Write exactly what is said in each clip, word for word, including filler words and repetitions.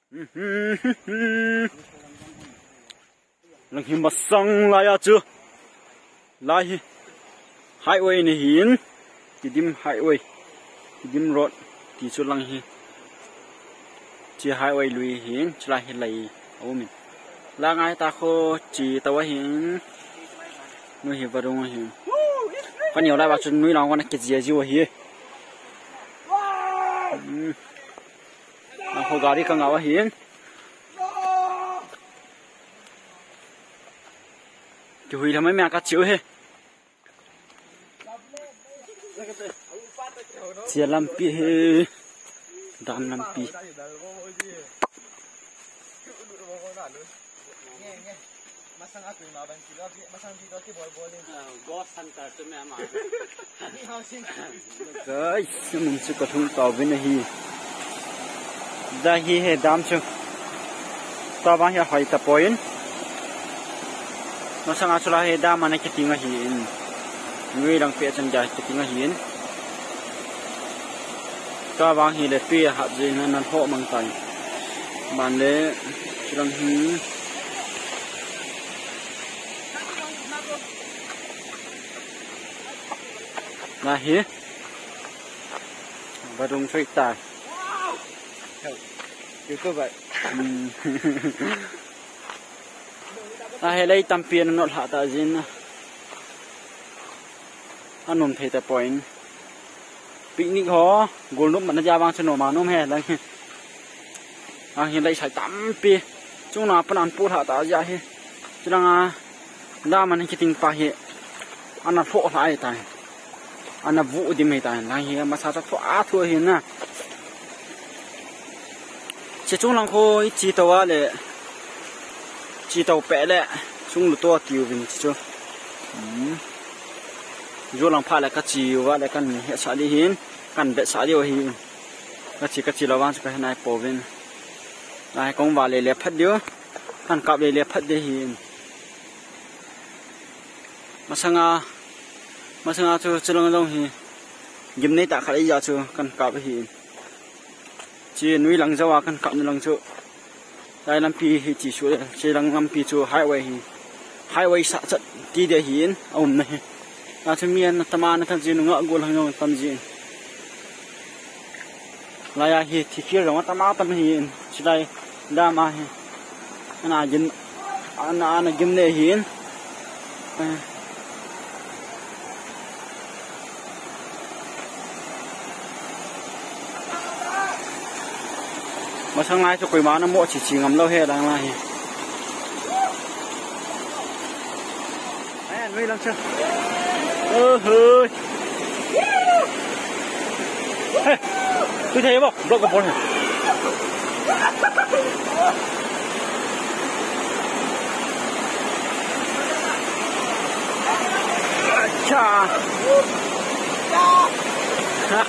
Lang hi masang lai a chu. Lai hi highway ni hin. Kidim highway. Kidim road. Ti chu lang hi. Chi highway lui hin. Chi lai hi lai. Aumin. Lang ai ta kho chi tawa hin. Nui hi vadung hin. Kan yau lai ba chu nui lang wana kijia jiu hi. Hmm. Lang kho gari ka ngah ahin. Kihui lhamai mei a ka chiu hi. Chia lampi hi. Dam lampi. Ghost hunter chu mei ama. Guys, mun chu ka thung tau vin ahi. Dah hi he dam chu. Tua vang hi ahoi tapoi. Masanga chu la he dam ana kiting ahin. Nui lang pe chan ja kiting ahin. Tua vang hi le pe hat jin ana lhoh mang tai. Ban le chu lang hi. Na hi. Vadung soi ta. YouTube. Hmm. Na hi lei tampi ana not lha ta jin na. Anom thei tapoi. Picnic ho, golnop mana ja vang chu nom a nom he lang. Ang hi lei sai tampi. Chunglang a pan an pu lha ta jia hi. Chulanga dam ana kiting pa hi. Ana lhoh lha ahi tai. Ana vu dim ahi tai. Lang hi masa cha thu a thu hi na. Chi chunglang kho i chi to a le. Chi to pe le. Chung lu to tiu vin chi chu. Hmm. Ju lang pha le ka chi u va le kan he sa di hin. Kan be sa di u hin. Ka chi, ka chi lo vang chu ka he nai po vin. Nai kong va le le phat diu. Kan kap le le phat di hin. Masanga, masanga chu chulang jong hi. Gimnei ta khat i ja chu kan kap hin. Chi nui lang jo a kan kap nui lang chu. Lai lampi hi chi su le, chi lang lampi chu highway hi. Highway sa chat ti de hin, aum na hi. Na chu mi ana tam a ana tam jin, nga gol hang jong tam jin. Lai a hi, thi khir jong atam a tam hin, chi lai dam a hi. Ana gim, ana, ana gim le hin. Eh. Masang lai chu koima ana mo chi chi ngam lou he lang lai hi. Ai, nui lang chu. Oi, hoi. Hey, tu thei bo, block ka bol he. Acha.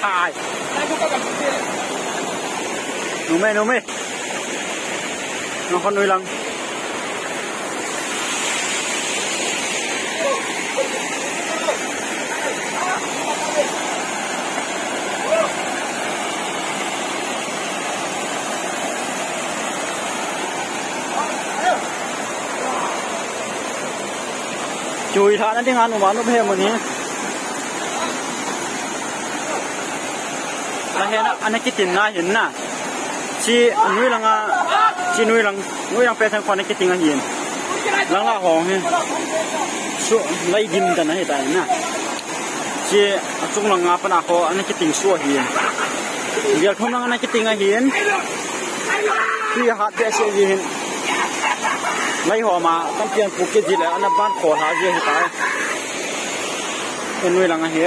Hai. Nume, nume. Nang kon nui lang. Chui lha na ding a nu ma nu he mun hi. Na he na, ana kitin na hin na. Chi nui lang a, chi nui lang, nui lang pe thang kon ana kitin a hin. Lang la hong hi. Su, lai dim ta na he ta na. Chi achung lang a pana kho ana kiting su ahin. Bial thum lang ana kiting ahin. Tui hat behseh ji hin. Lai ho ma, kan pian pu ke ji le, ana ban kho lha ji hi ta. Enui lang ahi.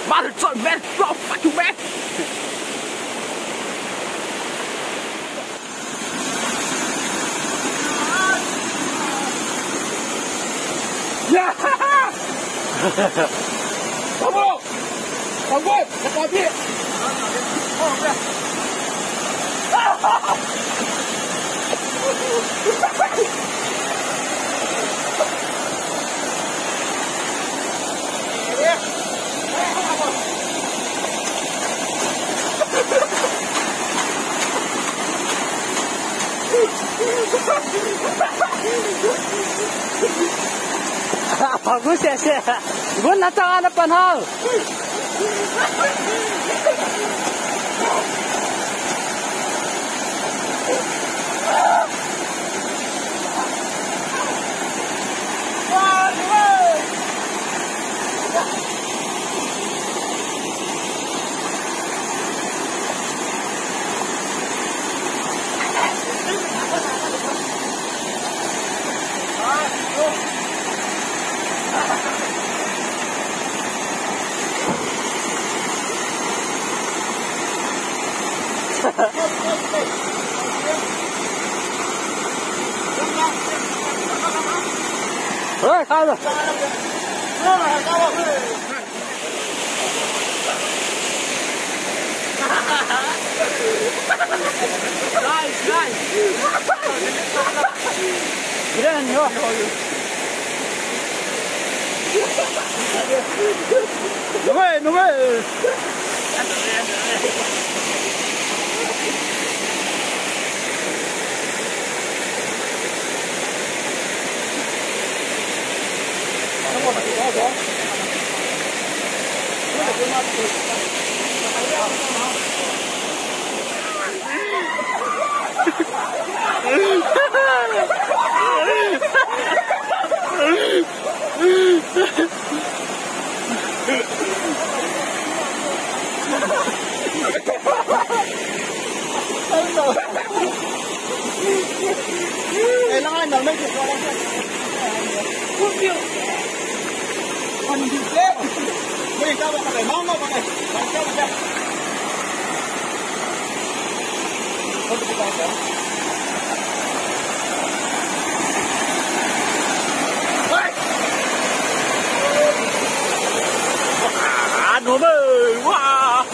Mother son, man, bro, fuck you, man. Yeah! Come on! Come on! Come on! Bagus ya, sih. Gun na tang ana panhal. Oi, kalo. Nice, nice. Bien, yo. No ve, no ve. Ah, no, no. Wah.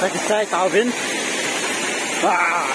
Sakisai tauvin. Ah.